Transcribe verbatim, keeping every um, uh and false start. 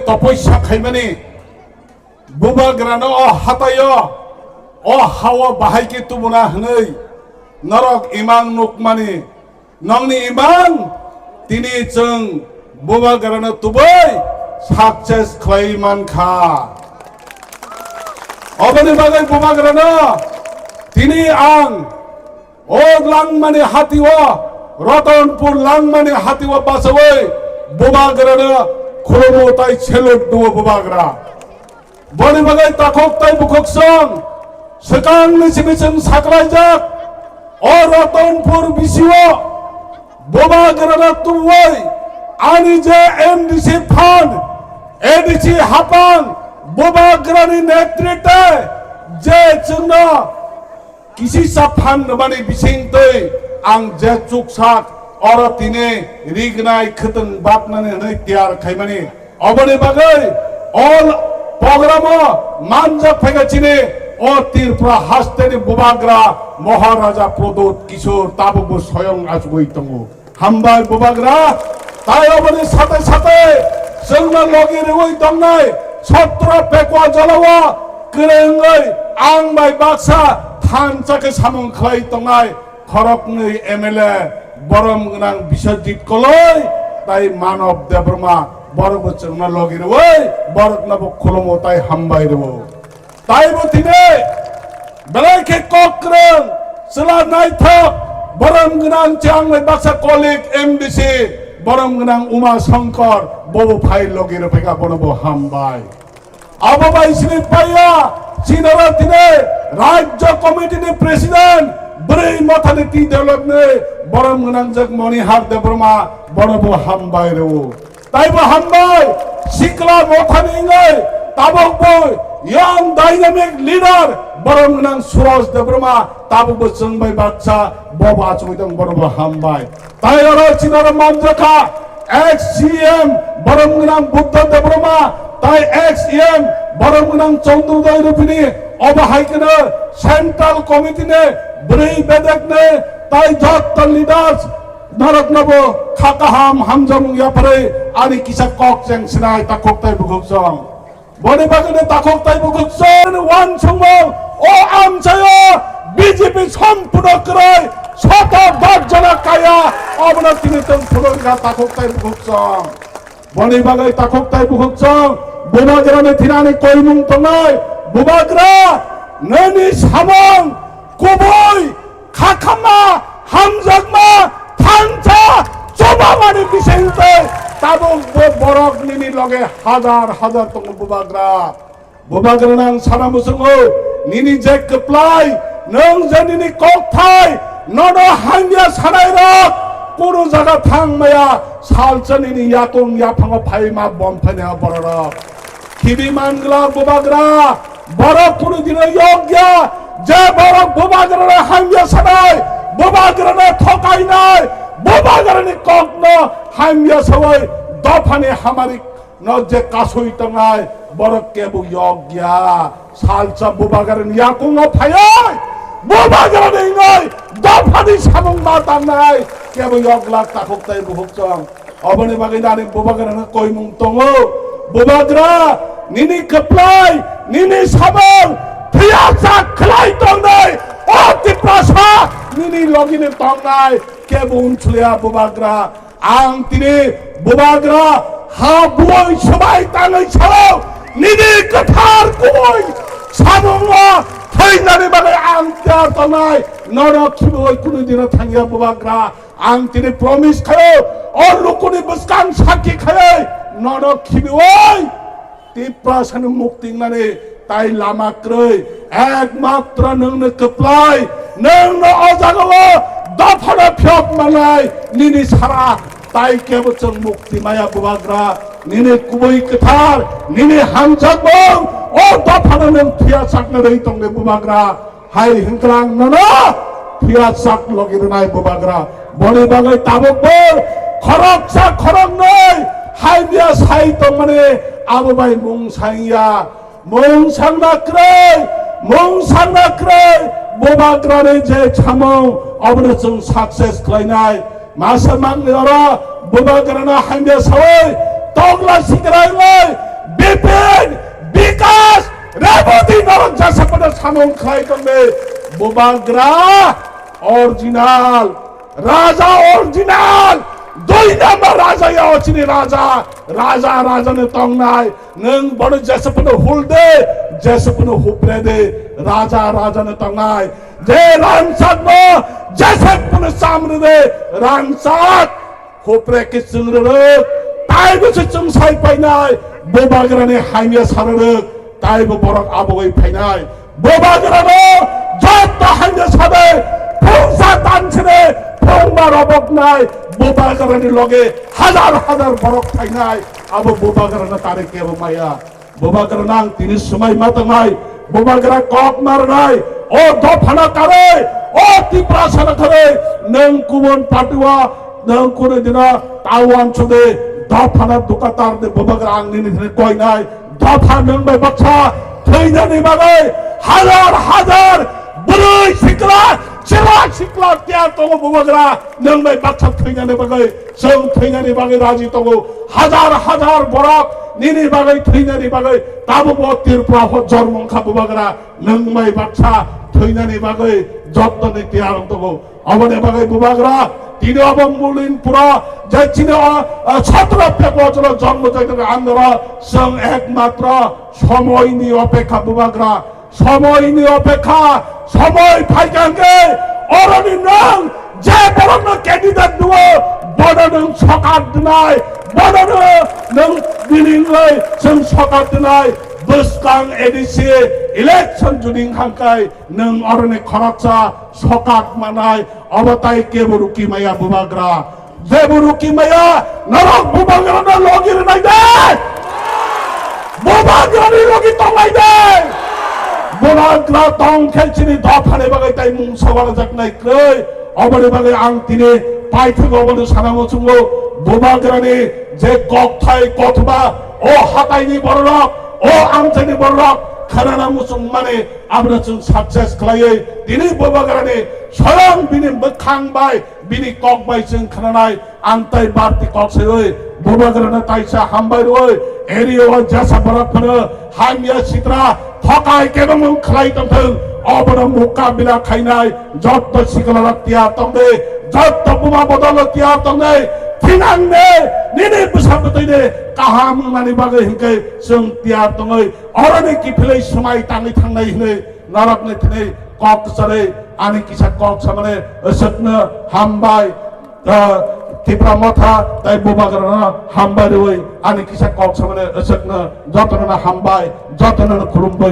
Topoisa khaimani, bubagrano o hataio, o hao bahai khe tubuna hwnwi norok imang nukmani, nokni imang tini chwng bubagrano tubui success khlai mankha. Oboni bagwi bubagrano tini ang o langmani hatio, Ratanpur langmani hatio bachaui bubagrano khulumu tai salute duo bubagra. Boni bagwi takhuk tai bukhuk song swkangni simi chwng saklaijak o Ratanpur bisio bubagrano tubui ani je M D C phan, A D C hapang bubagrani netritwe je chwngno kisisa phan rwmani bisingtwi ang je chuksak oro tini rignai khwtwng baknani hwnwi tiyar khaimani. Oboni bagwi o programo manjak phaikha chini o Tripura hasteni bubagra Maharaja Pradyut Kishore tabukbo soyong achugwi tongo. Hambai bubagra, tai oboni sate sate chwngno logi rwui tongnai sotro pekwa jolao kwrwngwi ang bai baksa thansa khe samung khlai tongnai khoroknwi M L A borom gwnang Biswajit Koloi tai Manob Debbarma borokbo chwngno logi rwui boroknobo khulumo tai hambai rwo. Taibo tini belai khe kok kwrwng, chwla naithok, borom gwnang chang bai baksa colleague M D C, borom gwnang Uma Shankar, bobo phai logi rwphaikha, bonobo hambai. Abo bai sini paiya, chinaro tini Rajya Committee ni President, bwrwi mothani T Delok ni borom gwnang jak Monihar Debbarma, bonobo hambai rwo. Taibo hambai, sikla mothani wngwi, tabukbo young dynamic leader, borom gwnang Suraj Debbarma, tabukbo chwng bai baksa, bobo achugwi tong, bonobo hambai. Tai oro chinaro manjakha, ex C M, borom gwnang Buddha Debbarma, tai ex E M, borom gwnang Chandrodaya Rupini, obo hai kheno Central Committee ni, bwrwi bedek ni, tai jotto leaders, noroknobo kha kaham hamjakmung yapharwi ani kisa kok cheng sinai takhuk tai bukhuk song. Boni bagwino takhuk tai bukhuk song wansukmung o amchaio B J P sompurno kwrwi soto dot jona kaya, obono tini tong phunukha takhuk tai bukhuk song. Boni bagwi takhuk tai bukhuk song bubagrani thinani koimung tongnai, bubagra nini samung kubui khakhamma, hamjakma, thansa, chubamani bisingtwi tabuk bo borok nini loge hajar hajar tongo bubagra. Bubagrano ang sana muchungo, nini je kwplai, nwng je nini kokthai, nono hamya sanairok kunu jaga thang maya, salsa nini yakung yaphango phaima bom phaina bororok. Khibi mangla bubagra, borok kunu dino yokya, je borok bubagrano hamya sanai, bubagrano thokainai, bubagrani kokno hamya sawai, dophani hamari no je kasui tongnai, borok kebo yokya, salsa bubagrani yakungo phayai, bubagrani wngoi, dophani samung ma tangnai, kebo yoklak takhuk tai bukhuk chong. Oboni bagwi nani bubagrano koimung tongo. Bubagra, nini kwplai, nini samung, phiya sak khlai tongnai, o Tiprasa, nini logini tongnai, kebo unsliya bubagra. Ang tini bubagra ha buoi swbai tangwi sao, nini kwthar kubui samungo thwinani bagwi ang tiyar tongnai, nono khibioi kunu dino thangya bubagra. Ang tini promise khaio, o lukuni bwskang sakhi khaioi, nono khibioi Tiprasani mukti wngnani tai lama kwrwi, ekmatro nwngno kwplai, nwngno o jagao dophano phiyok manai, nini sara tai kebo chwng mukti maya bubagra, nini kubui kwthar, nini hamjakmung, o dophano nwng phiya sakna rwi tongni bubagra. Hai hwnkhe ang nono phiya sak logi rwnai bubagra. Boni bagwi tabukbo khoroksa khoroknwi hai biya sai tongmani abo bai mung sangya. Mung sangna kwrwi, mung sangna kwrwi bubagrani je samung obono chwng success khlainai. Masa mangni oro bubagrano hamya sawi tokla sikra wngwi Samung khlai tongde, Bubagra original, Raja original, dui number Raja ya o chini Raja, Raja, Raja ni tongnai, nwng bono jesepno hulde, jesepno huprede, Raja, Raja ni tongnai, je rangchak no jesepno chamrede, rangchak, Hopre ke chwng rwrwk, taibo se chwng sai painai, Bubagrani hamya sa rwrwk, taibo borok abogwi phainai. Bubagrano jotto hamya sade, phungsa tansine, phungba roboknai, Bubagrani loge hajar hajar borok phainai, abo Bubagrano tari kebo maya. Bubagrano ang tini swmai ma tongnai, Bubagra kok ma rwnai, o dophano karwi, o Tiprasano karwi, nwng kubun party o, nwng kunu dino ta uansukdi, dophano dukatar di Bubagra ang nini thani koinai, dopha nwng bai baksa thwinani bagwi hajar hajar bwrwi sikla, chwla sikla tiyar tongo Bubagra nwng bai baksa thwinani bagwi. Chwng thwinani bagwi raji tongo. Hajar hajar borok nini bagwi thwinani bagwi tabukbo Tripura o jormo wngkha Bubagra. Nwng bai baksa thwinani bagwi jottoni tiyar wng tongo. Oboni bagwi Bubagra tini obo Mulinpuro je chini o, o, sotro February jormo jaitani andoro chwng ekmatro somoini opekha Bubagra. Somoini opekha, somoi phaikha hwnkhe, oroni nwng je borokno candidate nuo, bono nwng sokat dwnai, bono nwng bini wngwi chwng sokat dwnai, bwskang A D C election judi wngkha hwnkhe nwng oroni khoroksa sokat manai, obo tai kebo rwkhi maya Bubagra. Jebo rwkhi maya, norok Bubagrano logi rwnai de? Bubagrani logi tongnai de? Bubagra tong khe chini dophani bagwi tai mungsa walajaknai kwrwi. Oboni bagwi ang tini paithak obono sana muchungo, Bubagrani je kokthai kothoma, o hataini bororok, o amchaini bororok khanana muchungmani, abono chwng success khlaiwi tini Bubagrani soyang bini mwkhang bai bini kok bai chwng khnanai, ang tai barti kok saiwi Bubagrano taisa hambai rwui, area o jesa borok phano hamya sitra thokai kebengmung khlai tongthwng, obono mukabila khainai jotto sikla rok tiyar tongdi, jotto buma bodol rok tiyar tongdi, thinangni nini bwsa bwtwini kaham wngnani bagwi hinkhe chwng tiyar tongwi oroni kiphilwi swmai tangwi thangnai hinwi norokni thini kok kwcharwi ani kisa kok samani aswkno hambai, ah, Tipra Motha tai Bubagrano hambai rwui ani kisa kok samani aswkno jotono hambai, jotono khulumbai.